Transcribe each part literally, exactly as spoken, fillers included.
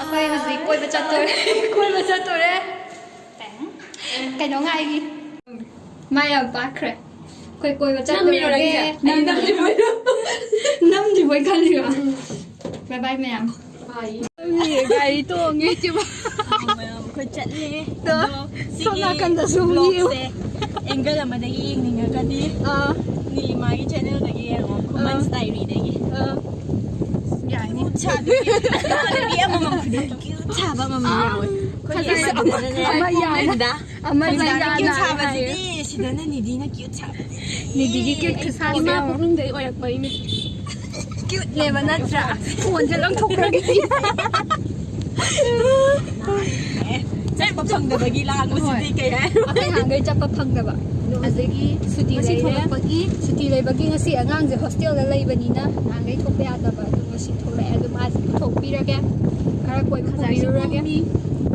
ꯑꯩꯈꯣꯏ ꯍꯧꯖꯤꯛ ꯀꯣꯏꯕ ꯆꯠꯇꯣꯔꯦ꯫ ꯀꯣꯏꯕ ꯆꯠꯇꯣꯔꯦ꯫ ꯀꯩꯅꯣ ꯉꯥꯏꯔꯤ꯫ ꯃꯥ ꯌꯥꯝ ꯄꯥꯛꯈ꯭ꯔꯦ꯫ ꯑꯩꯈꯣꯏ ꯀꯣꯏꯕ ꯆꯠꯇꯣꯔꯦ꯫ ꯅꯝꯗ꯭ꯔꯤꯕꯣꯏ ꯈꯜꯂꯤꯔꯣ? ꯕꯥꯏ ꯕꯥꯏ ꯃꯌꯥꯝ꯫ ꯒꯥꯔꯤ ꯇꯣꯡꯉꯦ꯫ ꯑꯩꯈꯣꯏ ꯆꯠꯂꯦ꯫ ꯑꯗꯣ ꯁꯣꯝ ꯅꯥꯀꯟꯗꯁꯨ ꯑꯃꯨꯛ ꯌꯦꯡꯉꯨ꯫ ꯑꯦꯡꯒꯜ ꯑꯃꯗꯒꯤ ꯌꯦꯡꯅꯤꯡꯉꯒꯗꯤ ꯑꯥ꯫ ꯅꯤꯂꯤꯃꯥꯒꯤ ꯆꯦꯅꯦꯜꯗꯒꯤ ꯌꯦꯡꯉꯣ꯫ ꯈꯨꯃꯟꯁ ꯑꯥ꯫ ꯗꯥꯏꯔꯤꯗꯒꯤ꯫ ꯑꯥ꯫ ꯌꯥꯅꯤ꯫ ꯁꯥꯕꯤ ꯑꯃꯃꯝ ꯈꯨꯗꯤꯡ ꯀ꯭ꯌꯨꯠ ꯁꯥꯕ ꯑꯃꯃꯝ ꯌꯥꯎꯋꯦ꯫ ꯑꯩꯈꯣꯏꯒꯤ ꯐꯖꯩ꯫ ꯑꯃꯗꯨꯅꯅꯦ ꯑꯃ ꯌꯥꯅꯤ꯫ ꯈꯨꯃꯟꯗ ꯑꯃ ꯈꯨꯃꯟꯗ ꯌꯥꯅꯤ꯫ ꯀ꯭ꯌꯨꯠ ꯁꯥꯕꯁꯤꯗꯤ ꯁꯤꯗꯅ ꯅꯤꯗꯤꯅ ꯀ꯭ꯌꯨꯠ ꯁꯥꯕꯁꯤꯗꯤ꯫ ꯅꯤꯗꯤꯒꯤ ꯀ꯭ꯌꯨꯠ ꯈꯨꯁꯥꯁꯦ ꯏꯃꯥ ꯌꯦꯡꯉꯣ꯫ ꯄꯨꯛꯅꯨꯡꯗꯒꯤ ꯑꯣꯏꯔꯛꯄꯒꯤꯅꯦ꯫ ꯀ꯭ꯌꯨꯠꯅꯦꯕ ꯅꯠꯇ꯭ꯔꯥ? ꯐꯣꯟꯁꯦ ꯂꯪꯊꯣꯛꯈ꯭ꯔꯒꯦ꯫ ꯆꯠꯄ ꯐꯪꯗꯕꯒꯤ ꯂꯥꯡꯕꯁꯤꯗꯤ ꯍꯣꯏ꯫ ꯀꯩ ꯍꯥꯏ? ꯑꯩꯈꯣꯏ ꯅꯍꯥꯟꯈꯩ ꯆꯠꯄ ꯐꯪꯗꯕ꯫ ꯑꯗꯣ ꯍꯧꯖꯤꯛ ꯑꯗꯒꯤ ꯁꯨꯇꯤ ꯉꯁꯤ ꯂꯩꯔꯦ꯫ ꯊꯣꯛꯂꯛꯄꯒꯤ ꯁꯨꯇꯤ ꯂꯩꯕꯒꯤ ꯉꯁꯤ ꯑꯉꯥꯡꯁꯦ ꯍꯣꯁꯇꯦꯜꯗ ꯂꯩꯕꯅꯤꯅ ꯅꯍꯥꯟꯈꯩ ꯊꯣꯛꯄ ꯌꯥꯗꯕ꯫ ꯑꯗꯣ ꯉꯁꯤ ꯊꯣꯛꯂꯛꯑꯦ꯫ ꯑꯗꯣ ꯃꯥꯁꯦ ꯄꯨꯊꯣꯛꯄꯤꯔꯒꯦ꯫ ꯈꯔ ꯀꯣꯏꯕ ꯈꯖꯥꯏꯁꯦ ꯄꯨꯕꯤꯔꯨꯔꯒꯦ꯫ ꯄꯣꯝꯃꯤ꯫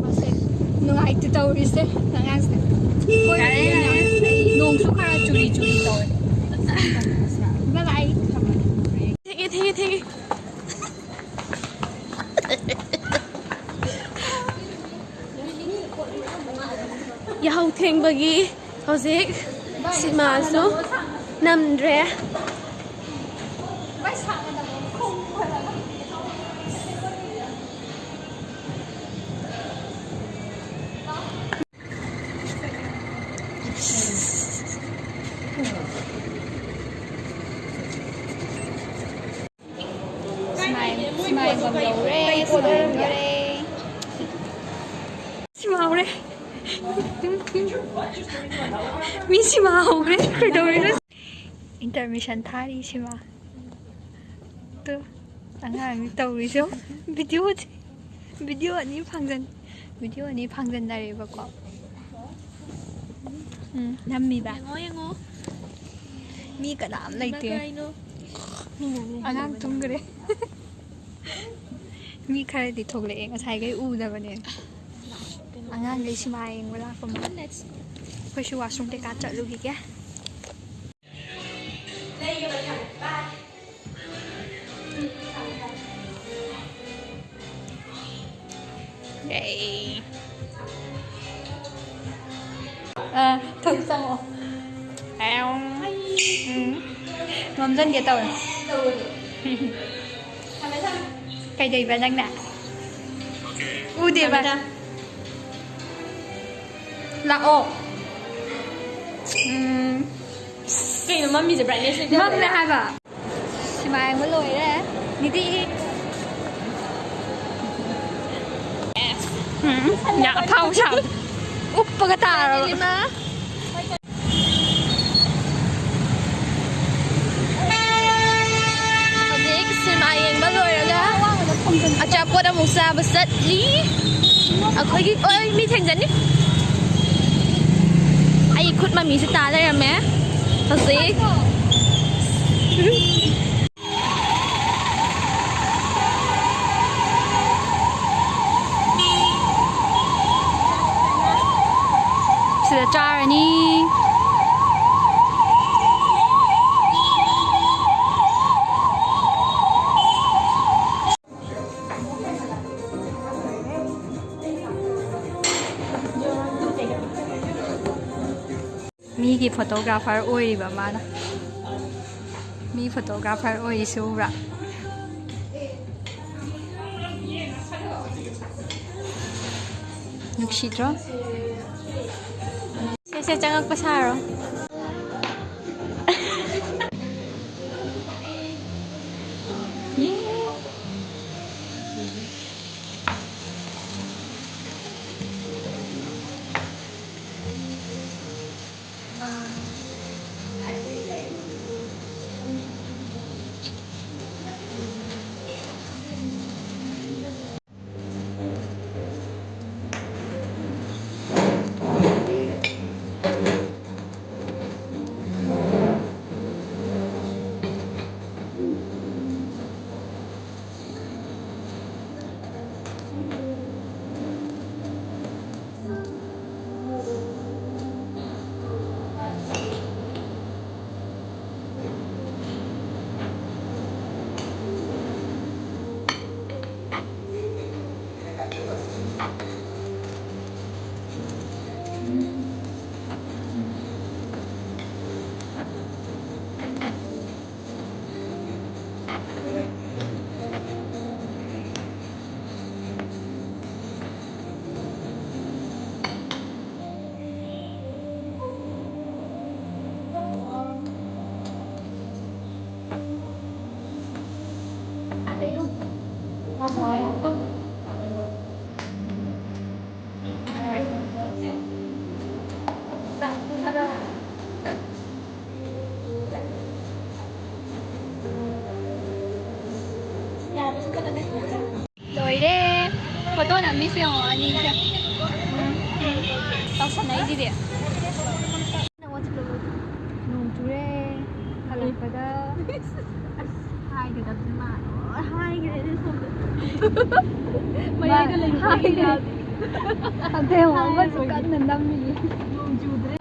ꯃꯥꯁꯦ ꯅꯨꯡꯉꯥꯏꯇꯦ ꯇꯧꯔꯤꯁꯦ ꯑꯉꯥꯡꯁꯦ꯫ ꯌꯥꯔꯦ, ꯌꯥꯔꯦ, ꯌꯥꯔꯦ꯫ ꯅꯣꯡꯁꯨ ꯈꯔ ꯆꯨꯔꯤ ꯆꯨꯔꯤ ꯇꯧꯋꯦ꯫ ꯕꯥꯏ ꯕꯥꯏ꯫ ꯊꯦꯡꯉꯦ, ꯊꯦꯡꯉꯦ, ꯊꯦꯡꯉꯦ꯫ ꯌꯥꯍꯧ ꯊꯦꯡꯕꯒꯤ ꯍꯧꯖꯤꯛ ꯁꯤꯃꯥꯁꯨ ꯅꯝꯗ꯭ꯔꯦ꯫ ꯁꯤꯃꯥ ꯌꯦꯡ-, ꯁꯤꯃꯥ ꯌꯦꯡꯐꯝ ꯌꯧꯔꯦ, ꯁꯤꯃꯥ ꯌꯦꯡꯐꯝ ꯌꯧꯔꯦ꯫ ꯁꯤꯃꯥ ꯍꯧꯔꯦ꯫ ꯃꯤ ꯁꯤꯃꯥ ꯍꯧꯈ꯭ꯔꯦ꯫ ꯀꯩꯗꯧꯔꯤꯅꯣ? Intermission ꯊꯥꯔꯤ ꯁꯤꯃꯥ꯫ ꯇꯨ, ꯑꯉꯥꯡꯅꯤ ꯇꯧꯔꯤꯁꯦ꯫ ꯚꯤꯗꯤꯑꯣꯁꯦ, ꯚꯤꯗꯤꯑꯣ ꯑꯅꯤ ꯐꯥꯡꯖꯟ-, ꯚꯤꯗꯤꯑꯣ ꯑꯅꯤ ꯐꯥꯡꯖꯟꯅꯔꯦꯕꯀꯣ꯫ ꯎꯝ, ꯅꯝꯃꯤꯕ꯫ ꯌꯦꯡꯉꯣ, ꯌꯦꯡꯉꯣ꯫ ꯃꯤ ꯀꯅꯥꯝ ꯂꯩꯇꯦ꯫ ꯀꯩꯅꯣ? ꯑꯉꯥꯡ ꯇꯨꯝꯈ꯭ꯔꯦ꯫ ꯃꯤ ꯈꯔꯗꯤ ꯊꯣꯛꯂꯛꯑꯦ, ꯉꯁꯥꯏꯈꯩ ꯎꯗꯕꯅꯦ꯫ ꯑꯉꯥꯡꯈꯩ ꯁꯤꯃꯥ ꯌꯦꯡꯕ ꯂꯥꯛꯄ ꯃꯥꯜꯂꯦ꯫ ꯑꯩꯈꯣꯏꯁꯨ washroom ꯀꯩꯀꯥ ꯆꯠꯂꯨꯈꯤꯒꯦ꯫ ꯂꯩꯒꯦ ꯃꯊꯪ꯫ Bye꯫ ꯑ, ꯊꯣꯛ ꯆꯪꯉꯣ꯫ ꯎꯝ꯫ ꯅꯣꯝꯖꯟꯒꯦ ꯇꯧꯔꯦ꯫ ꯀꯩꯗꯧꯏꯕ ꯅꯪꯅ? ꯎꯗꯦꯕ꯫ ꯊꯝꯃꯦ, ꯊꯝꯃꯦ꯫ ꯂꯥꯛꯑꯣ꯫ ꯎꯝ꯫ ꯀꯩꯅꯣ ꯃꯝꯃꯤꯁꯦ? Brightness ꯂꯩꯇꯕ꯭ꯔꯥ? ꯃꯝꯃꯦ ꯍꯥꯏꯕ꯫ ꯁꯤꯃꯥ ꯌꯦꯡꯕ ꯂꯣꯏꯔꯦ꯫ ꯅꯤꯗꯤ꯫ ꯎꯝ, ꯌꯥꯝ ꯑꯐꯥꯎ ꯁꯥꯕꯗꯣ꯫ ꯎꯞꯄꯒ ꯇꯥꯔꯕ꯫ ꯍꯧꯖꯤꯛ ꯁꯤꯅꯦꯃꯥ ꯌꯦꯡꯕ ꯂꯣꯏꯔꯒ ꯑꯆꯥꯄꯣꯠ ꯑꯃꯨꯛ ꯆꯥꯕ ꯆꯠꯂꯤ꯫ ꯑꯩꯈꯣꯏꯒꯤ, ꯑꯣꯏ, ꯃꯤ ꯊꯦꯡꯖꯅꯤ꯫ ꯑꯩ ꯈꯨꯠ ꯃꯃꯤꯁꯦ ꯇꯥ ꯂꯩꯔꯝꯃꯦ ꯍꯧꯖꯤꯛ꯫ ꯁꯤꯗ ꯆꯥꯔꯅꯤ꯫ ꯃꯤꯒꯤ photographer ꯑꯣꯏꯔꯤꯕ ꯃꯥꯅ꯫ ꯃꯤ photographer ꯑꯣꯏꯔꯤꯁꯦ ꯎꯕ꯭ꯔꯥ? ꯅꯨꯡꯁꯤꯗ꯭ꯔꯣ? ꯁꯦ, ꯁꯦ, ꯆꯪꯉꯛꯄ ꯁꯥꯔꯣ꯫ ꯂꯣꯏꯔꯦ꯫ ꯐꯣꯇꯣ ꯅꯝꯃꯤꯁꯦ ꯌꯦꯡꯉꯣ, ꯑꯅꯤꯁꯦ꯫ ꯎꯝ, ꯎꯝ꯫ ꯇꯧꯁꯟꯅꯩꯁꯤꯗꯤ꯫ ꯅꯣꯡ ꯆꯨꯔꯦ꯫ ꯍꯜꯂꯛꯄꯗ꯫ ꯑꯁ, ꯍꯥꯏꯒꯗꯕꯁꯦ ꯃꯥ ꯂꯣꯏ ꯍꯥꯏꯈ꯭ꯔꯦꯅꯦ ꯁꯣꯝꯗ꯫ ꯃꯌꯥꯏꯗ ꯂꯩꯕ ꯍꯥꯏꯈ꯭ꯔꯦ꯫ ꯑꯗꯩ ꯑꯃꯨꯛ ꯑꯃꯁꯨ ꯀꯟꯅ ꯅꯝꯃꯤ꯫ ꯅꯣꯡ ꯆꯨꯗ꯭ꯔꯦ꯫